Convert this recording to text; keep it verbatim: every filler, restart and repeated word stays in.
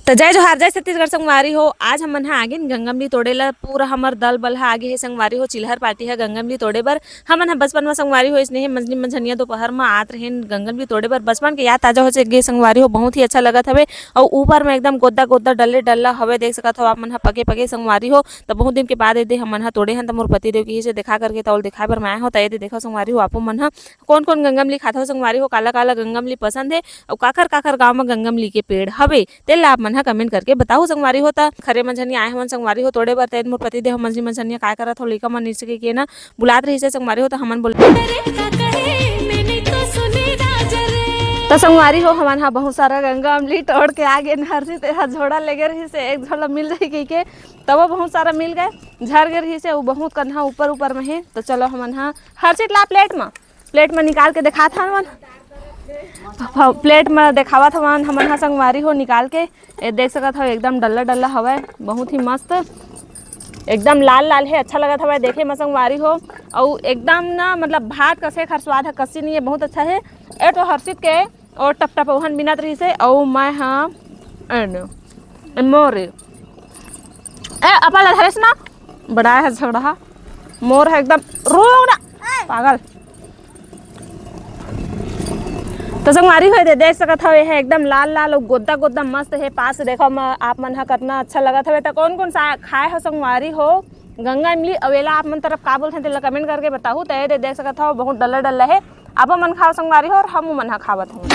त जय जोहार, जय छत्तीसगढ़ संगवारी हो। आज हमन ह आगेन गंगमली तोड़े ला, पूरा हमर दल बल ह आगे हे संगवारी हो। चिल्हर पार्टी ह गंगमली तोड़े बर। हमन ह बचपन म संगवारी हो, इसने हे मंझनी मंझनिया दोपहर म आत रहेन गंगमली तोड़े बर। बचपन के याद ताजा हो गे संगवारी हो, बहुत ही अच्छा लगत हवे। अउ ऊपर म एकदम गोद्दा गोद्दा डल्ले डल्ला हवे, देख सकत हो आप मन ह पके पके संगवारी हो। त बहुत दिन के बाद एदे हमन ह तोड़े हन, त मोर पति देव के ही से देखा करके तौल दिखाए बर मैं आए हो। त एदे देखो संगवारी हो, आपो मन ह कोन कोन गंगमली खाथव संगवारी हो, काला काला गंगमली पसंद हे, अउ काखर काखर गांव म गंगमली के पेड़ हवे, तेला आप मन ह कमेंट करके बताहू संगवारी हो। त खरे मंझनिया आए हमन संगवारी हो तोड़े बर, तेन मोर पति देव मंझनी मंझनिया काय करत हो, लइका मन नीचे के, के ना बुलात रहिस हे संगवारी हो, त हमन बोल त संगवारी हो, हमन ह बहुत सारा गंगमली तोड़ के आ गेन। हर्षित एहा झोड़ा लेगे रहिस हे, एक झोला मिल जाही कहिके, तबो बहुत सारा मिल गए, झर गे रहिस हे, उ बहुत कन्हा ऊपर ऊपर में हे। त चलो हमन ह हर्षित ला प्लेट म, प्लेट म निकाल के देखात हन हमन। फ-, प्लेट म देखावत हवन हमन ह संगवारी हो निकाल के। ए देख सकत हव एकदम डल्ला डल्ला हवय, बहुत ही मस्त, एकदम लाल लाल हे, अच्छा लगत हवय देखे म संगवारी हो। अउ एकदम ना मतलब भात कसे एखर स्वाद ह कसी नहीं हे, बहुत अच्छा हे। ए तो हर्षित के अउ टपटप ओहन बिनत रहिस हे, अउ मैं ह एने, ए मोरे, ए अपन ला धरेस ना, बड़ा हे झगड़ा, मोर ह एकदम रोग ना, पागल। तो संगवारी हो दे, देख सकत हव, ये ह एकदम लाल लाल अउ गोद्दा गोद्दा मस्त हे। पास से देखो म, आप मन ह कतना अच्छा लगत हवे। त कौन कौन सा खाए हो संगवारी हो गंगा इमली, अउ एला आप मन तरफ का बोलथन, तेला कमेंट करके बताहू। त ये दे, देख सकत हव, बहुत डल्ला डल्ला हे। आप मन खाओ संगवारी हो, अउ हम मन ह खावत हवन।